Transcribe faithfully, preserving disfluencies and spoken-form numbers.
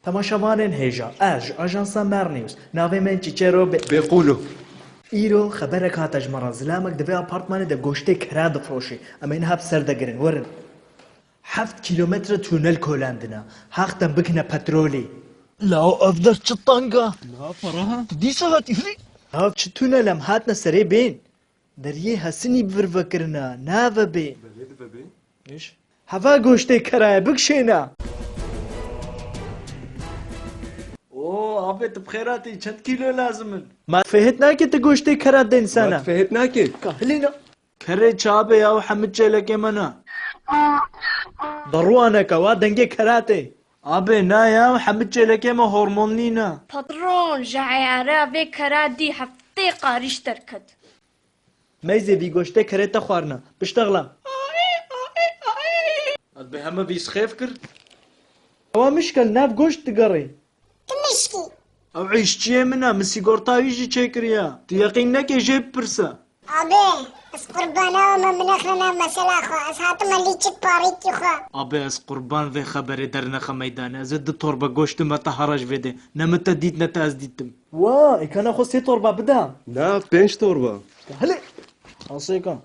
Temaşevanên hêja, ez ji ajansa Mer News, navê min Çîçero Be. Bêqûlo. Îro xeberek hate ji me re, zilamek di vê apartmanê de goştê kera difroşê. Em ê niha bi ser de girin, werin. Heft kîlometre tunel kolandine. Heq te bikine petrolê. Lao ev der çi teng e? Na, para ha. Tu dîsa hatî hilî? Ya çi tunel em hatine serê bên? Deriyê Hesinî bi vir vekirine, nave bê. Belê dibe bê. Îş. Heva goştê keraye bikşêne. Oo, abê tu bi xêr hatî, çend kîlo lazim in? Ma fêhit nake tu goştê kera dê insana. Ma fêhit nake. Ka hilîna. Kerê çabe ya, hemî çêlekê me ne. Daruaneke wa dengê kera tê. Abê na ya, hemî çêlekê me hormon nîne. Patron, ji eyara vê kera dî heftê qarîş derket. Meyzê vî goştê kerê te xwarina. Biştexla. Ez bi heme vî sixêf kir. Ewa mişkel nav goşt digerê. Tu mişkî. Ew îşçiyê min e, min sîgorta wî jî çêkiriye. Tu yeqîn neke jê bipirse. Abê, ez qurbana we, me binexne nav mesela xwe. Ez hatime lîçik parîkî xwe. Abê, ez qurban vê xeberê dernexe meydanê. Ez ê du torbe goşt me te here ji vê dê. Ne min te dît, ne te ez dîtim. Wa, êkana xwe sê torba bida. Na, pênc torba. Hele, asêka.